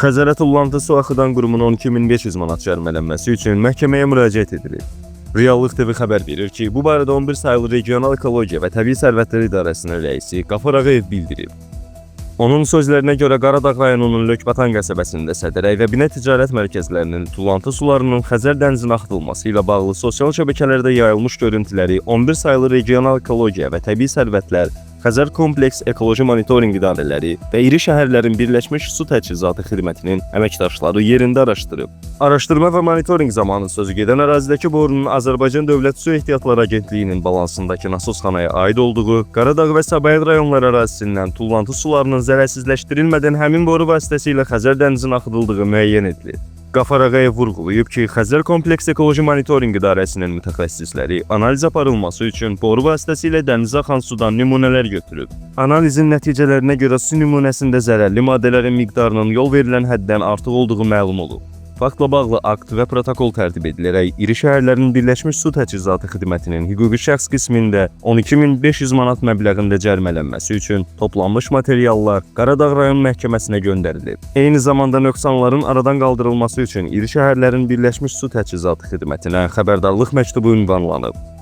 Xəzərə tullantı su axıdan qurumun 12.500 manat cərimələnməsi üçün məhkəməyə müraciət edilib. Reallıq TV xəbər verir ki, bu barədə 11 saylı Regional Ekologiya və Təbii Sərvətlər İdarəsinin rəisi Qafar Ağayev bildirib. Onun sözlərinə görə Qaradağ rayonunun Lökbatan qəsəbəsində Sədərək və Binə ticarət mərkəzlərinin tullantı sularının Xəzər dənizinə axıdılması ilə bağlı sosial şəbəkələrdə yayılmış görüntüləri 11 saylı Regional Ekologiya və Təbii Sərvətlər, Xəzər Kompleks Ekoloji Monitorinq İdarələri və iri şəhərlərin Birləşmiş Su Təchizatı Xidmətinin əməkdaşları yerində araşdırıb. Araşdırma və monitorinq zamanı sözü gedən ərazidəki borunun Azərbaycan Dövlət Su Ehtiyatları Agentliyinin balansındakı nasosxanaya aid olduğu, Qaradağ və Səbail rayonları ərazisindən tullantı sularının zərərsizləşdirilmədən həmin boru vasitəsilə Xəzər dənizinə axıdıldığı müəyyən edilib. Qafar Ağayev vurğulayıb ki, Xəzər Kompleks Ekoloji Monitorinq İdarəsinin mütəxəssisləri analiz aparılması üçün boru vasitəsilə dənizə axan sudan nümunələr götürüb. Analizin nəticələrinə görə su nümunəsində zərərli maddələrin miqdarının yol verilən həddən artıq olduğu məlum olub. Faktla bağlı akt və protokol tərtib edilərək iri şəhərlərin Birləşmiş Su Təchizatı Xidmətinin hüquqi şəxs qismində 12.500 manat məbləğində cərimələnməsi üçün toplanmış materiallar Qaradağ rayon məhkəməsinə göndərilib. Eyni zamanda nöqsanların aradan qaldırılması üçün iri şəhərlərin Birləşmiş Su Təchizatı Xidmətinə xəbərdarlıq məktubu ünvanlanıb.